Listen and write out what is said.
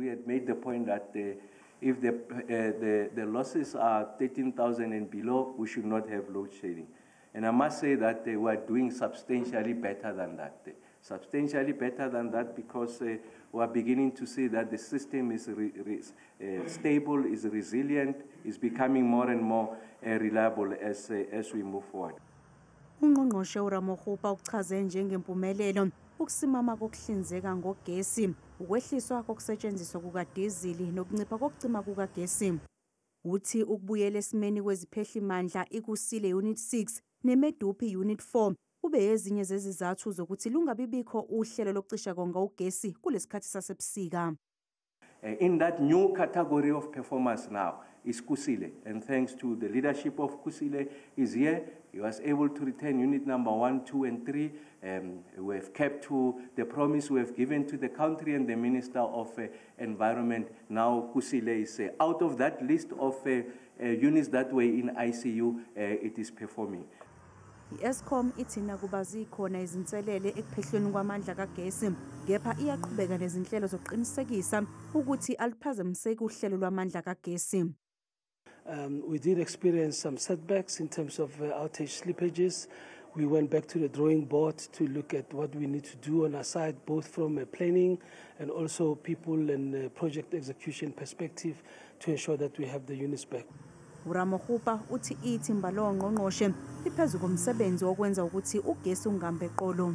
We had made the point that if the losses are 13,000 and below, we should not have load shedding. And I must say that we are doing substantially better than that. Substantially better than that because we are beginning to see that the system is stable, is resilient, is becoming more and more reliable as we move forward. UNgqongqoshe uRamokgopa uchaze njengempumelelo ukusimama kokuhlinzeka ngogesi, ukwehliswa kokusetshenziswa kukadizili nokuncipha kokucima kukagesi. Uthi ukubuyela esimeni kweziphehlimandla iKusile Unit 6 neMedupi Unit 4 kube ezinye zezizathu zokuthi lungabibikho uhlelo lokucisha konga ugesi kulesikhathi sasebusika. In that new category of performance now is Kusile, and thanks to the leadership of Kusile is here, he was able to return unit number 1, 2 and 3. We have kept to the promise we have given to the country and the Minister of Environment. Now Kusile is out of that list of units that were in ICU, it is performing. I-Eskom ithi nakuba zikhona izinselele ekuphehlweni kwamandla kagesi, kepha iyaqhubeka nezinhlelo zokuqinisekisa ukuthi aluphazamiseki uhlelo lwamandla kagesi. We did experience some setbacks in terms of outage slippages. We went back to the drawing board to look at what we need to do on our side, both from a planning and also people and project execution perspective, to ensure that we have the units back. uRamokgopa uthi ithimba longqongqoshe liphezu komsebenzi wokwenza ukuthi ugesi ungambi eqolo.